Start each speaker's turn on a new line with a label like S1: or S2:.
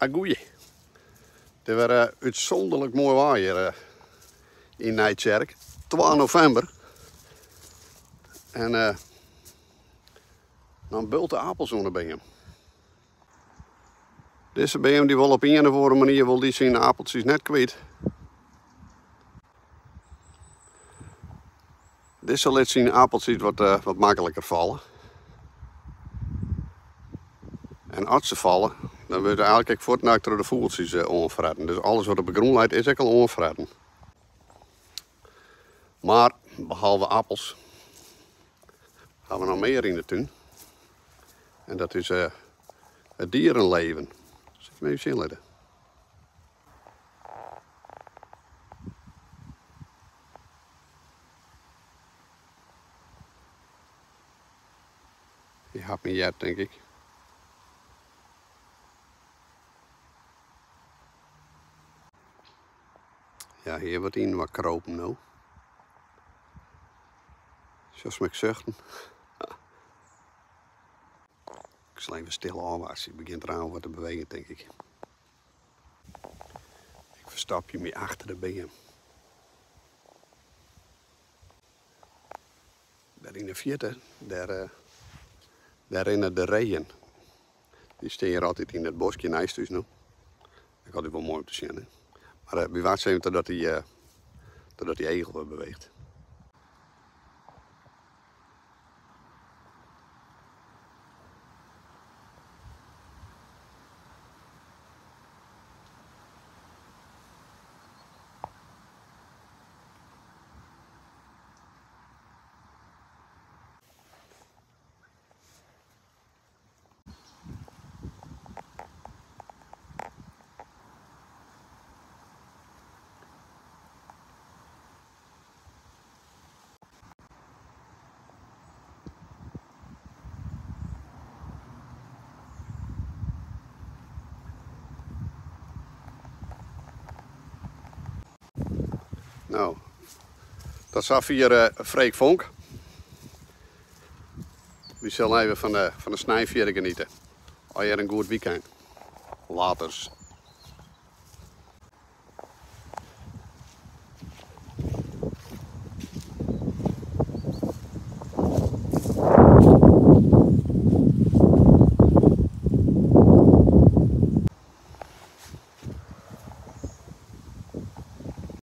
S1: Agoeie. It is wer útsûnderlik moai waar hjir yn Nijtsjerk. 2 novimber. En dan bulte apels oan de beam. Dizze beam dy wol op ien of oare manier wol dy syn apeltsjes net kwyt. Dizze lit syn apeltsjes wat, eh, wat makliker falle. En as se falle, dan wurde eigentlik ek fuortnakt troch de fûgeltsjes eh, oanfretten. Dus alles wat op de grûn leit is ek al oanfretten. Mar behalve appels ha we noch mear yn de tún. En dat is eh, it dierenleven. Sil ik even sjen litte. Dy hat my heard, tink ik. Ja, hjir wat yn wat kropen no. Sjochst my ek suchten? Ik sil even stil ôfwachtsje. It begjint raar wat te bewegen, tink ik. Ik ferstopje my achter de beam. Dêr yn de fierte, dêr, eh, dêr rinne de reeën. Dy stean hjir altyd yn it boskje neist ús no. Ek altyd wol moai om te sjen. Hè? Mar eh, wy wachtsje even totdat dy, eh, totdat dy egel wer beweecht. No, tot safier eh, Freek Vonk. Wy sille even fan de, fan de snein fierder geniete. Allegear in goed wykein. Laters.